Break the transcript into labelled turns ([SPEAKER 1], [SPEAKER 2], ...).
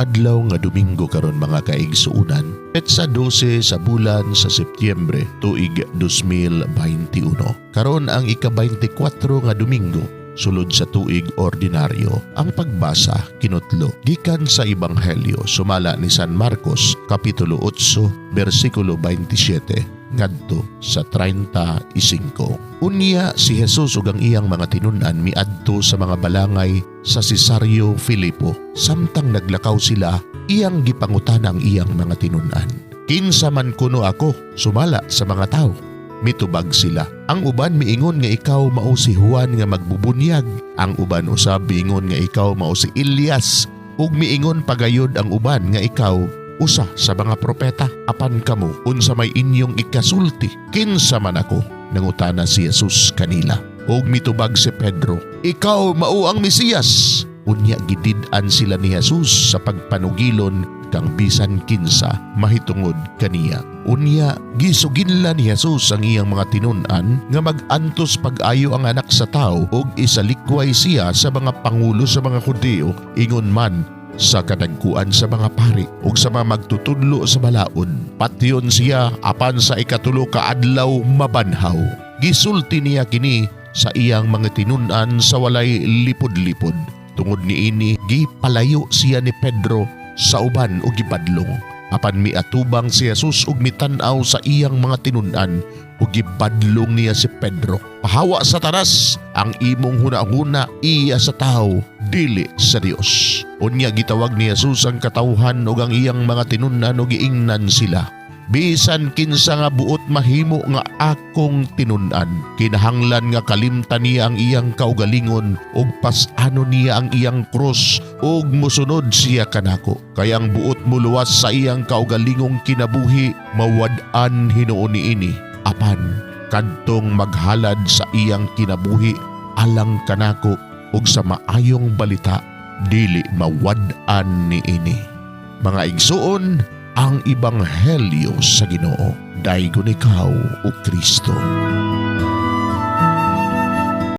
[SPEAKER 1] Adlaw nga Domingo karon, mga kaigsuonan, petsa 12 sa bulan sa Setyembre, tuig 2021. Karon ang ika-24 nga Domingo sulod sa tuig ordinaryo. Ang pagbasa kinutlo gikan sa Ebanghelyo sumala ni San Marcos, kapitulo 8, bersikulo 27 ngadto sa 35. Unya si Jesus ug ang iyang mga tinun-an miadto sa mga balangay sa Cesarea Filipo. Samtang naglakaw sila, iyang gipangutana ang iyang mga tinun-an. "Kinsa man kuno ako sumala sa mga tao?" Mitubag sila. "Ang uban miingon nga ikaw mao si Juan nga magbubunyag. Ang uban usab miingon nga ikaw mao si Elias. Ug miingon pagayod ang uban nga ikaw usa sa mga propeta. Apan kamo, unsa may inyong ikasulti? Kinsa man ako?" Nangutana si Jesus kanila. Ug mitubag si Pedro, "Ikaw mao ang Mesiyas." Unya gidid-an sila ni Jesus sa pagpanugilon kang bisan kinsa mahitungod kaniya. Unya gisuginlan ni Jesus ang iyang mga tinun-an nga mag-antos pag-ayo ang Anak sa Tao ug isalikway siya sa mga pangulo sa mga Hudyo, ingon man sa kadagkuan sa mga pari ug sa mga magtutudlo sa balaod. Patyon siya, apan sa ikatulo ka adlaw mabanhaw. Gisulti niya kini sa iyang mga tinun-an sa walay lipod-lipod. Tungod niini, gipalayo siya ni Pedro sa uban ug gibadlong. Apan miatubang si Jesus ug mitan-aw sa iyang mga tinun-an ug gibadlong niya si Pedro. "Pahawa, Satanas! Ang imong hunahuna iya sa tao, dili sa Dios." Unya gitawag ni Jesus ang katawhan ug ang iyang mga tinun-an ug giingnan sila. "Bisan kinsa nga buot mahimo nga akong tinun-an, kinahanglan nga kalimtan niya ang iyang kaugalingon ug pas-anon niya ang iyang krus ug musunod siya kanako. Kay ang buot muluwas sa iyang kaugalingong kinabuhi, mawad-an hinuon niini. Apan kadtong maghalad sa iyang kinabuhi alang kanako ug sa maayong balita, dili mawad-an niini." Mga igsuon, ang ebanghelyo sa Ginoo. Daygon ikaw, o Kristo.